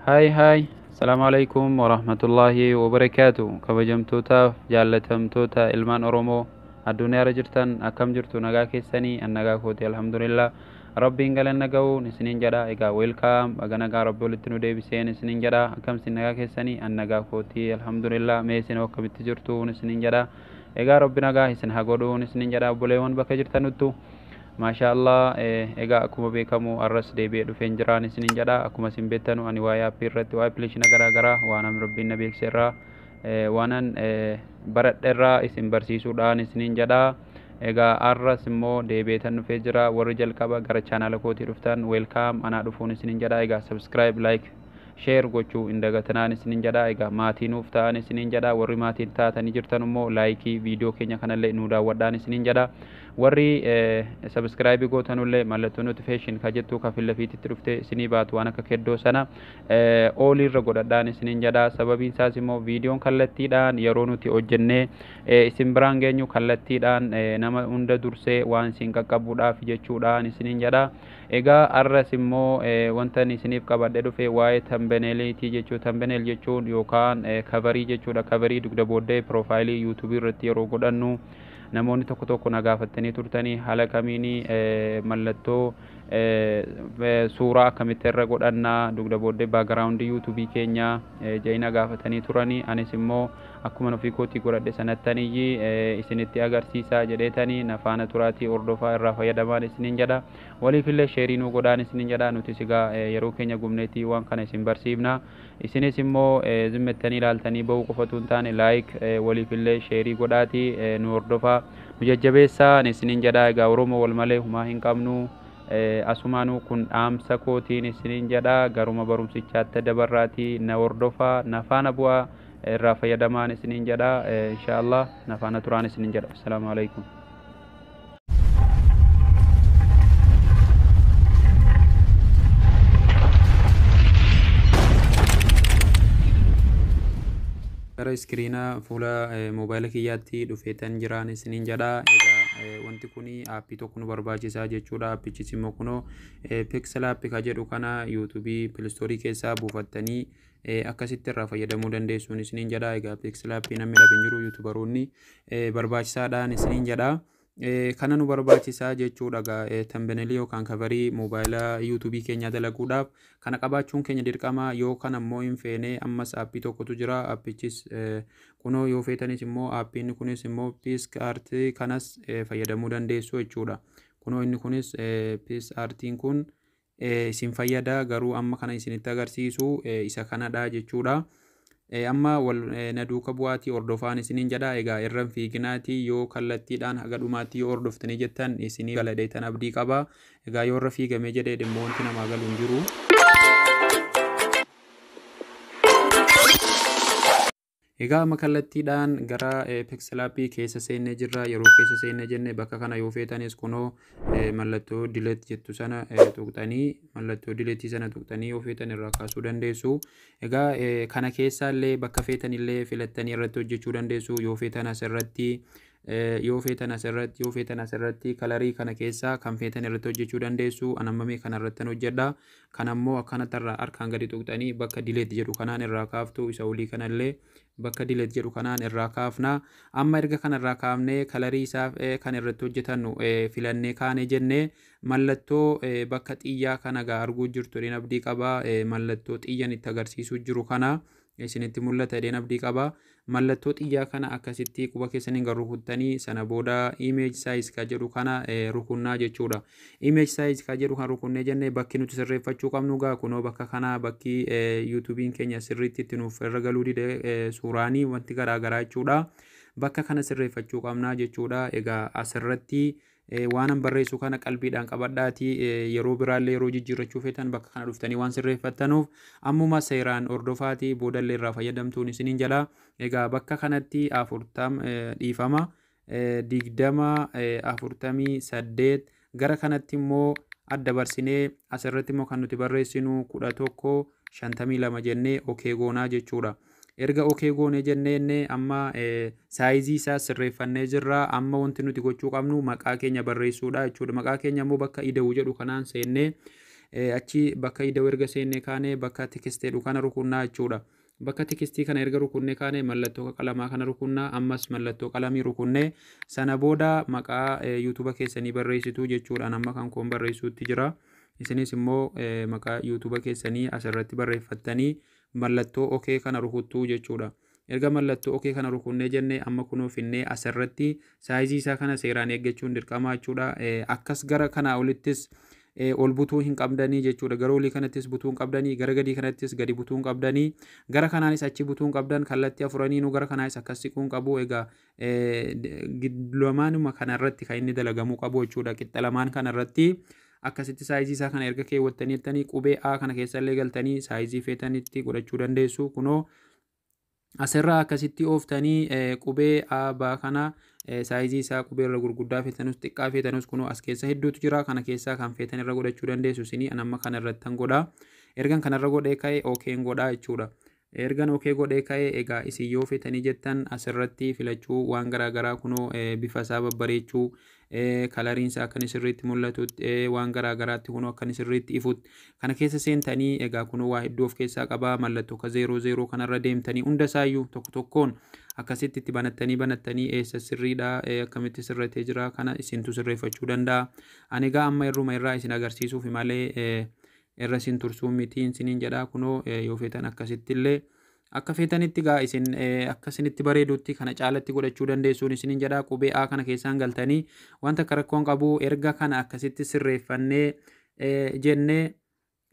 Hi hi, Asalaamu alaikum warahmatullaahi wabarakaatu. Kabajamtootaaf jaallatamtoota ilmaan Oromoo addunyaa irra jirtan, akkam jirtu? Nagaa keessanii? An nagaa kooti, alhamdulillah. Rabbiin galanna ga'uun isiniin jedha. Egaa welcome, baga nagaa Rabbi walitti nu deebiseen isiniin jedha. Akkam isin, nagaa keessanii? An nagaa kooti, alhamdulillah. Mee isin akkamitti jirtu isiniin jedha. Egaa Rabbi nagaa isin haa godhuun isiniin jedha, obboleewwan bakka jirtanuttu. Maashaa Allah, egaa akkuma beekamu arras deebi'ee dhufeen jiraan isiniin jedha. Akkuma isin beektanu, ani waa'ee aappii irratti, waa'ee appilikeeshina garaa garaa waan Rabbiin na beekse irraa, waanan baradhe irraa isin barsiisuudhaan isiniin jedha. Egaa arras immoo deebi'eetan dhufee jira. Warri jalqaba gara chaanaala kootii dhuftan, welcome, anaa dhufuun isiniin jedha. Egaa subscribe, like, share gochuu hin dagatinaan isiniin jedha. Egaa maatii nuuf ta'an isiniin jedha. Warri maatiin taatanii jirtan immoo like, viidiyoo keenya kanallee nu daawwadhaan isiniin jedha. Warri subscribe gootanullee mallattoo notification ka jettu ka fillafiititti dhufte isinii baatu, waan akka keddoo sana all irra godhadhaan isiniin jedha. Sababiin isaas immoo viidiyoon kallattiidhaan yeroo nuti hojjennee isin biraan geenyu kallattiidhaan nama hunda dursee waan isin qaqqabuudhaaf jechuudhaan isiniin jedha. Egaa arras immoo wanta isiniif qabadhe dhufe waa'ee thumbnailiitii jechuu. Thumbnail jechuun yookaan coverii jechuudha. Coverii dugda booddee profileii YouTubeii irratti yeroo godhannu, namoonni tokko tokko na gaafattanii turtanii, haala kamiin mallattoo suuraa akkamitti irra godhannaa dugda booddee backgroundii YouTubeii keenyaa jedhanii gaafatanii turanii. Anis immoo akkuma ofii kootii godhadhe sanattaniyyi isinitti agarsiisaa jedheetanii, na faana turaatii hordofaa, irraa fayyadamaan isiniin jedha. Waliifillee shareii nuu godhaan isiniin jedha. Nuti sigaa yeroo keenya gubneetii waan kana isin barsiifna. Isinis immoo zimmettanii ilaaltanii bahuu qofatu hin taane, like, waliifillee shareii godhaatii nu hordofaa, nu jajjabeessaa isiniin jedha. Egaa Oromoo wal malee humaa hin qabnu. Asumaanuu kun dhaamsa kootiin isiniin jedha. Garuma barumsichaatti dabarraatii na hordofaa, na faana bu'aa, irraa fayyadamaan isiniin jedha. Inshaallah na faana turaan isiniin jedha. Assalaamu alaikum. Gara screena fuula moobaayila kiyyaatti dhufeetan jiraan isiniin jedha. Egaa wanti kun aappii tokko nu barbaachisaa jechuudha. Aappichis immoo kunoo PixelApp ka jedhu kana YouTubeii Play Storeii keessaa buufattanii akkasitti irraa fayyadamuu dandeessuun isiniin jedha. Egaa PixelAppii namni dhabe hin jiru, YouTuberoonni barbaachisaadhaan isiniin jedha. Kana nu barbaachisaa jechuudha. Thumbnailii yookaan coverii moobaayila YouTubeii keenyaa dalaguudhaaf kana qabaachuun keenya dirqama. Yoo kana immoo hin feene, ammas aappii tokkotu jira. Aappichis kunoo, yoo feetanis immoo aappiin kunis immoo PicsArt kanas fayyadamuu dandeessu jechuudha. Kunoo inni kunis PicsArtiin kun isin fayyada, garuu amma kana isinitti agarsiisu isa kanadha jechuudha. Amma wal na duuka bu'aatii hordofaan isiniin jedha. Egaa irra fiiginaatii yoo kallattiidhaan haga dhumaatti yoo hordoftanii jettan isinii galadheetan abdii qaba. Egaa yoo irra fiigamee jedhee dhimma wanti namaa galu hin jiru. Egaa amma kallattiidhaan gara PixelAppii keessa seennee jirra. Yeroo keessa seennee jenne, bakka kana yoo feetanis kunoo mallattoo delete jettu sana tuqxanii, mallattoo deleteii sana tuqxanii yoo feetan irraa kaasuu dandeessu. Egaa kana keessa illee bakka feetan illee filattanii irratti hojjechuu dandeessu. Yoo feetan asirratti, yoo feetan asirratti, yoo feetan asirratti, colorii kana keessaa kan feetan irratti hojjechuu dandeessu. Anammamee kana irratti hojjedha. Kan ammoo akkanatti irraa harkaan gadi tuqxanii bakka delete jedhu kanaan irraa kaaftu. Isa olii kanallee bakka delete jedhu kanaan irraa kaafna. Amma erga kana irraa kaafnee, colorii isaa kan irratti hojjetannu filannee kaane jennee, mallattoo bakka xiyyaa kana gaa arguu jirtu jedheen abdii qaba. Mallattoo xiyyan itti agarsiisuu jiru kana isinitti mul'ata jedheen abdii qaba. Mallattoo xiyyaa kana akkasitti quba keessaniin gar rukuttanii, sana booda image size ka jedhu kana rukunnaa jechuudha. Image size ka jedhu kan rukunnee jennee, bakki nuti sirreeffachuu qabnu gaa kunoo bakka kana, bakki YouTubeiin keenya sirriitti itti nuuf irra galuu dide suuraanii wanti garaa garaa jechuudha. Bakka kana sirreeffachuu qabnaa jechuudha. Egaa asirratti waan an barreessu kana qalbiidhaan qabadhaatii, yeroo biraallee yeroo jijjiirrachuu feetan bakka kana dhuftanii waan sirreeffattanuuf ammuma seeraan hordofaatii boodallee irraa fayyadamtuun isiniin jedha. Egaa bakka kanatti 40, dhiifama, 20 48, gara kanatti immoo adda barsinee asirratti immoo kan nuti barreessinu 11 52 jennee okay goonaa jechuudha. Erga okay goonee jennee, amma sizeii isaa sirreeffannee jirra. Amma wanti nuti gochuu qabnu maqaa keenya barreessuudha jechuudha. Maqaa keenya immoo bakka ida'uu jedhu kanaan seennee Achi bakka ida'uu erga seennee kaanee bakka text jedhu kana rukunnaa jechuudha. Bakka textii kana erga rukunnee kaanee mallattoo qalamaa kana rukunnaa. Ammas mallattoo qalamii rukunnee sana booda maqaa YouTubea keessanii barreessitu jechuudha. Amma kan koon barreessuutti jira. Isinis immoo maqaa YouTubea keessanii asirratti barreeffattanii mallattoo okay kana rukuttuu jechuudha. Erga mallattoo okay kana rukunnee jennee, amma kunoo finnee asirratti sizeii isaa kana seeraan eeggachuun dirqama jechuudha. Akkas gara kanaa olittis ol butuu hin qabdanii jechuudha. Gara olii kanattis butuu hin qabdanii, gara gadii kanattis gadi butuu hin qabdanii, gara kanaanis achi butuu hin qabdan. Kallattii afuraniinuu gara kanaanis akkas siquu hin qabu. Egaa lamaanuma kanarratti kan inni dalagamuu qabu jechuudha. Qixxa lamaan kanarratti akkasitti sizeii isaa kana erga keewwattanii jettanii, qubee A kana keessallee galtanii sizeii feetanitti godhachuu dandeessu. Kunoo asirraa akkasitti ooftanii qubee A B kana sizeii isaa qubee irra gurguddaa feetanus xiqqaa feetanus, kunoo as keessa hedduutu jira. Kana keessaa kan feetan irra godhachuu dandeessu isinii. An amma kana irratti tan godha. Ergan kanarra godhee ka'e okayn godha jechuudha. Ergan okay godhee ka'e, egaa isin yoo feetanii jettan asirratti filachuu waan garaagaraa, kunoo bifa isaa babbareechuu, coloriin isaa akka inni sirriitti mul'atutti, waan garaagaraatti kunoo akka inni sirriitti ifutti kana keessa seentanii, egaa kunoo waa hedduu of keessaa qabaa. Mallattoo akka zeeroo zeeroo kanarra deemtanii hunda isaayyuu tokko tokkoon akkasitti itti banattanii banattanii, eessa sirriidha, akkamitti sirratee jira, kana isintu sirreeffachuu danda'a. Ani egaa amma irruma irraa isin agarsiisuuf malee irra isin tursuu miti isiniin jedha. Kunoo yoo feetan akkasitti illee akka feetanitti gaa isin akka isinitti bareedutti kana caalatti godhachuu dandeessuun isiniin jedha. Qubee A kana keessaan galtanii wanta akka rakkoon qabu. Erga kana akkasitti sirreeffannee jennee,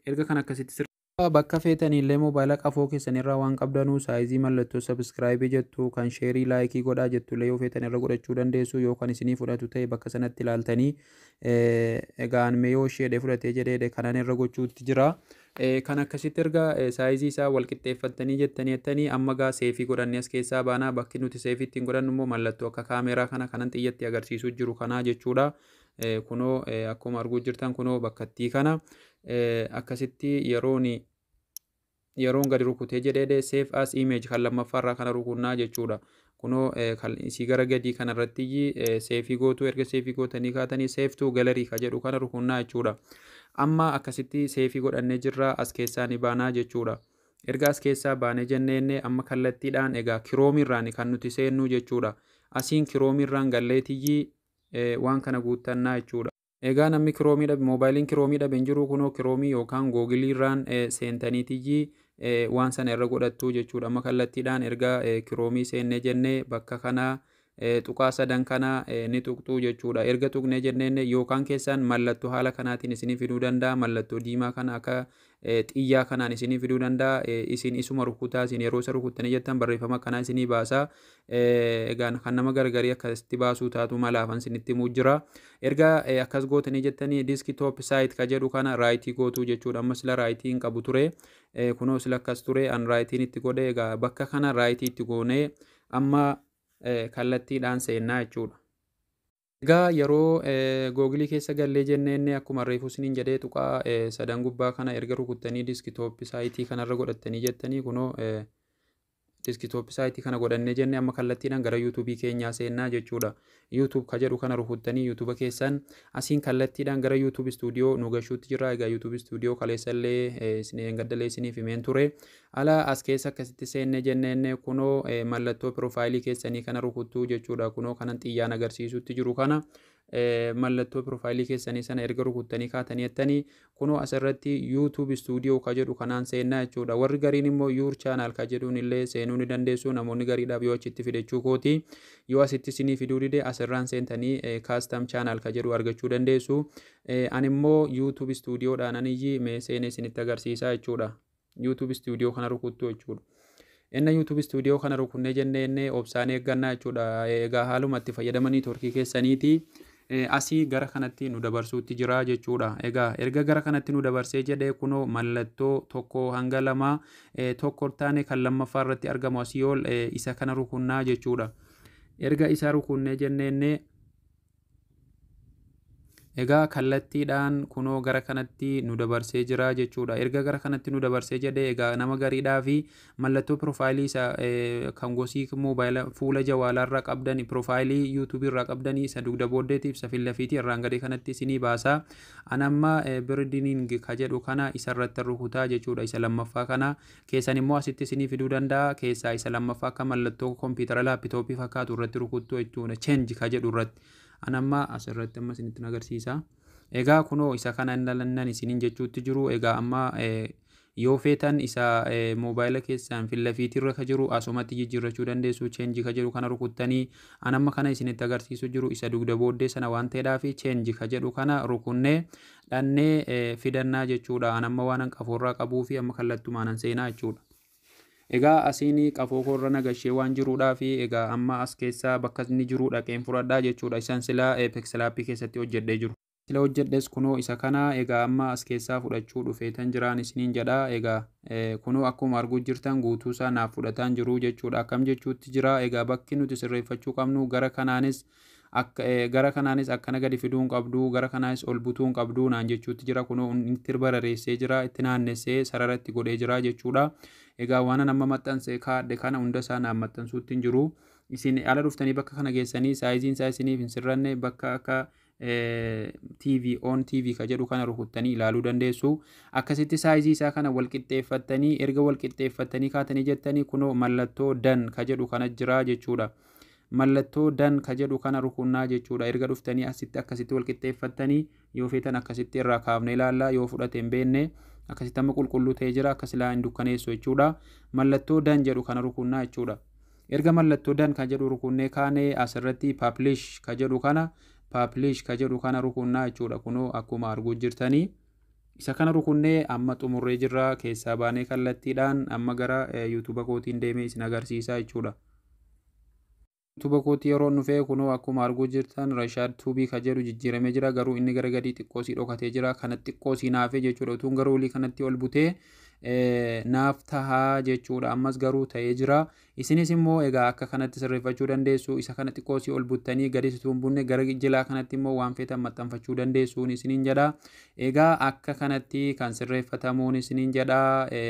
erga kana akkasitti bakka feetaniillee moobaayila qafoo keessanirraa waan qabdanuu sizeii mallattoo subscribeii jettu kan shareii likeii godhaa jettullee yoo feetan irra godhachuu dandeessu, yoo kan isinii fudhatu ta'e bakka sanatti ilaaltanii. Egaa mee yoo isheedhe fudhatee jedhee kanan irra gochuutti jira. Kan akkasitti erga sizeii isaa wal qixxeeffattanii jettanii jettanii, amma gaa saveii godhannee as keessaa baanaa. Bakki nuti saveii ittiin godhannu immoo mallattoo akka kaameeraa kana kanan xiyyatti agarsiisuu jiru kanaa jechuudha. Kunoo akkuma arguu jirtan kunoo bakkattii kana akkasitti yeroon gadi rukutee jedhee save as image kan lammaffaarraa kana rukunnaa jechuudha. Kunoo isii gara gadii kanarratti saveii gootu. Erga saveii gootanii kaatanii save to gallery ka jedhu kana rukunnaa jechuudha. Amma akkasitti saveii godhannee jirra, as keessaa ni baanaa jechuudha. Erga as keessaa baanee jenneenne, amma kallattiidhaan egaa Chromeirraan kan nuti seennu jechuudha. Asiin Chromeirraan galleetiyyii waan kana guuttannaa jechuudha. Egaa namni Chromeii dhabe, moobaayiliin Chromeii dhabe hin jiru. Kunoo Chromeii yookaan Googleiirraan seentaniitiyyii waan sana irra godhattu jechuudha. Amma kallattiidhaan erga Chromeii seennee jennee, bakka kana tuqaa sadan kana ni tuqxuu jechuudha. Erga tuqnee jenneen yookaan keessaan mallattoo haala kanaatiin isinii fiduu danda'a. Mallattoo diimaa kana akka xiyyaa kanaan isinii fiduu danda'a. Isin isuma rukutaa. Isin yeroo isa rukuttanii jettan barreeffama akkanaa isinii baasa. Egaa kan nama gargarii akkasitti baasuu taatu malaafan isinitti himuu jira. Erga akkas gootanii jettanii, desktop site ka jedhu kana rightii gootuu jechuudha. Amma sila rightii hin qabu ture. Kunoo sila akkas ture, an rightiin itti godhe. Egaa bakka kana rightii itti goonee amma kallattiidhaan seennaa jechuudha. Egaa yeroo Googleii keessa gallee jenneen, akkuma reefu isiniin jedhee, tuqaa sadan gubbaa kana erga rukuttanii desktop siteii kanarra godhattanii jettanii, kunoo desktop siteii kana godhannee jennee, amma kallattiidhaan gara YouTubeii keenyaa seennaa jechuudha. YouTube ka jedhu kana rukuttanii YouTubea keessan asiin kallattiidhaan gara YouTube Studio nu gashuutti jira. Egaa YouTube Studio kaleessallee isin gaddallee isiniif himeen ture. Ala as keessa akkasitti seennee jenneen, kunoo mallattoo profileii keessanii kana rukuttuu jechuudha. Kunoo kanan xiyyaan agarsiisutti jiru kana, mallattoo profileii keessanii sana erga rukuttanii kaatanii jettanii, kunoo asirratti YouTube Studio ka jedhu kanaan seennaa jechuudha. Warri gariin immoo your channel ka jedhuun illee seenuu ni dandeessu. Namoonni gariidhaaf yoo achitti fidachuu kooti. Yoo asitti isinii fiduu dide, asirraan seentanii custom channel ka jedhu argachuu dandeessu. Ani immoo YouTube Studiodhaan aniyyi mee seenee isinitti agarsiisaa jechuudha. YouTube Studio kana rukuttu jechuudha. Inna YouTube Studio kana rukunnee jennee obsaan eeggannaa jechuudha. Egaa haaluma itti fayyadama networkii keessaniiti. Asii gara kanatti nu dabarsuutti jira jechuudha. Egaa erga gara kanatti nu dabarsee jedhee, kunoo mallattoo tokko hanga lama tokko taane kan lammaffaa irratti argamu asii ol isa kana rukunnaa jechuudha. Erga isa rukunnee jenneenne, Egaa kallattiidhaan kunoo gara kanatti nu dabarsee jira jechuudha. Erga gara kanatti nu dabarsee jedhee, egaa nama gariidhaa fi mallattoo piroofaayilii isa kan gosii moobaayila fuula jawaalaarraa qabdani, piroofaayilii yuutuubii irraa qabdanii, isa dugda booddeetiif isa fillafiitii irraan gadee kanatti isinii baasa. An amma branding ka jedhu kana isarratti rukutaa jechuudha. Isa lammaffaa kana keessan immoo asitti isinii fiduu danda'a. Keessaa isa lammaffaa akka mallattoo kompiitara laapitooppii fakkaatu irratti rukuttu jechuudha. Change ka jedhu irratti. An amma asirratti amma isinitti agarsiisa. Egaa kunoo isa kana nan isiniin jechuutti jiru. Egaa amma yoo feetan isa moobaayila keessaan fillafiitirra ka jiru asumatti jijjiirrachuu dandeessu, change ka jedhu kana rukuttanii. An amma kana isinitti agarsiisu jiru isa dugda booddee sana waan ta'eedhaaf change ka jedhu kana rukunnee dhannee fidannaa jechuudha. An amma waan qafoorraa qabuu fi amma kallattumaan seenaa jechuudha. Egaa asiin qafoo koorra nagashee waan jiruudhaa fi egaa amma as keessaa bakka inni jiru dhaqeen fudhadhaa jechuudha. Isaan silaa PixelLab keessatti hojjedhee jiru. Sila hojjedhes kunoo isa kana. Egaa amma as keessaa fudhachuu dhufeetan jiraan isiniin jedha. Egaa kunoo akkuma arguu jirtan guutuusaa naaf fudhataan jiru jechuudha. Akkam jechuutti jira? Egaa bakki nuti sirreeffachuu qabnu gara kanaanis akkana gadi fiduu hin qabdu, gara kanaanis ol butuu hin qabdu naan jechuutti jira. Kunoo itti barareessee jira, itti naannessee sarara itti godhee jira jechuudha. Egaa waan amma maxxanse kaadhe kana hunda isaa naan maxxansuutti hin jiru. Isin ala dhuftanii bakka kana geessanii saayiziin isaa isiniif hin sirranne, bakka akka TV on TV ka jedhu kana rukuttanii ilaaluu dandeessu. Akkasitti saayizii isaa kana wal qixxeeffattanii, erga wal qixxeeffattanii kaatanii jettanii, kunoo mallattoo done ka jedhu kana jira jechuudha. Mallattoo done ka jedhu kana rukunnaa jechuudha. Erga dhuftanii asitti akkasitti wal qixxeeffattanii, yoo feetan akkasitti irraa kaafne ilaalla, yoo fudhate hin beekne akkasitti amma qulqulluu ta'ee jira, akka silaa hin dukkaneessu jechuudha. Mallattoo done jedhu kana rukunnaa jechuudha. Erga mallattoo done kan jedhu rukunnee kaanee, asirratti publish ka jedhu kana rukunnaa jechuudha. Kunoo akkuma arguu jirtanii isa kana rukunnee amma xumurree jirra. Keessaa baanee kallattiidhaan amma gara yuutuuba kootiin deemee isin agarsiisaa jechuudha. Yuutuuba kootii yeroo dhufee, kunoo akkuma arguu jirtan Rashaad Tuubii ka jedhu jijjiiramee jira. Garuu inni gara gadii xiqqoo sii dhokatee jira, kana xiqqoo sii naafee jechuudha. Utuun gara olii kanatti ol butee naaf tahaa jechuudha. Ammas garuu ta'ee jira. Isinis immoo egaa akka kanatti sirreeffachuu dandeessu. Isa kana xiqqoo sii ol buttanii gadi utuu hin bunne gara jilaa kanatti immoo waan feetan maxxanfachuu dandeessuun isiniin jedha. Egaa akka kanatti kan sirreeffatamuun isiniin jedha.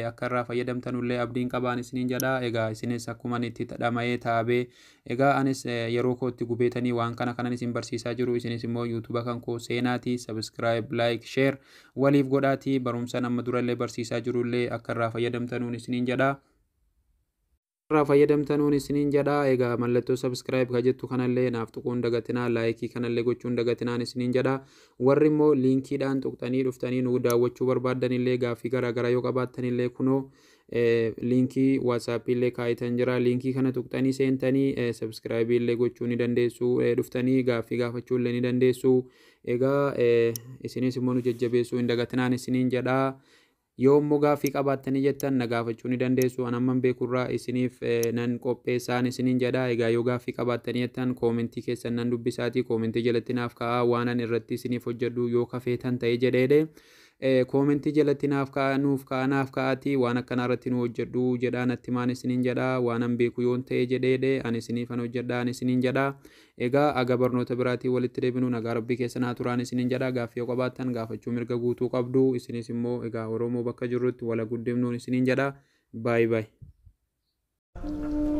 Akka irraa fayyadamtanullee abdiin qabaan isiniin jedha. Egaa isinis akkuma itti dhama'ee taabee, egaa anis yeroo kootti gubeetanii waan kana kanan isin barsiisaa jiru, isinis immoo yuutuuba kan koo seenaatii subscribe, like, share waliif godhaatii barumsa nama durallee barsiisaa jirullee akka irraa fayyadamtanuun isiniin jedha. Irraa fayyadamtanuun isiniin jedha. Egaa mallattoo subscribe ka jettu kanallee naaf tuquun dagatinaa, laayikii kanallee gochuun dagatinaan isiniin jedha. Warri immoo liinkiidhaan tuqxanii dhuftanii nu daawwachuu barbaaddanillee, gaaffii garaagaraa yoo qabaattanillee, kunoo liinkii waatsaappii illee kaa'itan jira. Liinkii kana tuqxanii seentanii sabskraayibii illee gochuu ni dandeessu, dhuftanii gaaffii gaafachuu illee ni dandeessu. Egaa isinis immoo nu jajjabeessuu hin dagatinaan isiniin jedha. Yoo immoo gaaffii qabaattanii jettan na gaafachuu ni dandeessu. An amman beekurraa isiniif nan qopheessaan isiniin jedha. Egaa yoo gaaffii qabaattanii jettan koomentii keessan nan dubbisaatii koomentii jalatti naaf ka'aa. Waan an irratti isiniif hojjedhu yoo kafeetan ta'e jedheedhe koomentii jalatti naaf ka'a, nuuf ka'a, naaf ka'aatii waan akkanaa irratti nu hojjedhu jedhaa natti maan isiniin jedha. Waan an beeku yoon ta'e jedheedhe ani isiniif an hojjedha an isiniin jedha. Egaa aga barnoota biraatii walitti deebinu nagaa rabbii keessa naa turaan isiniin jedha. Gaaffii yoo qabaattan gaafachuu mirga guutuu qabdu. Isinis immoo egaa Oromoo bakka jirrutti wala guddifnuun isiniin jedha. Baay'ee baay'ee.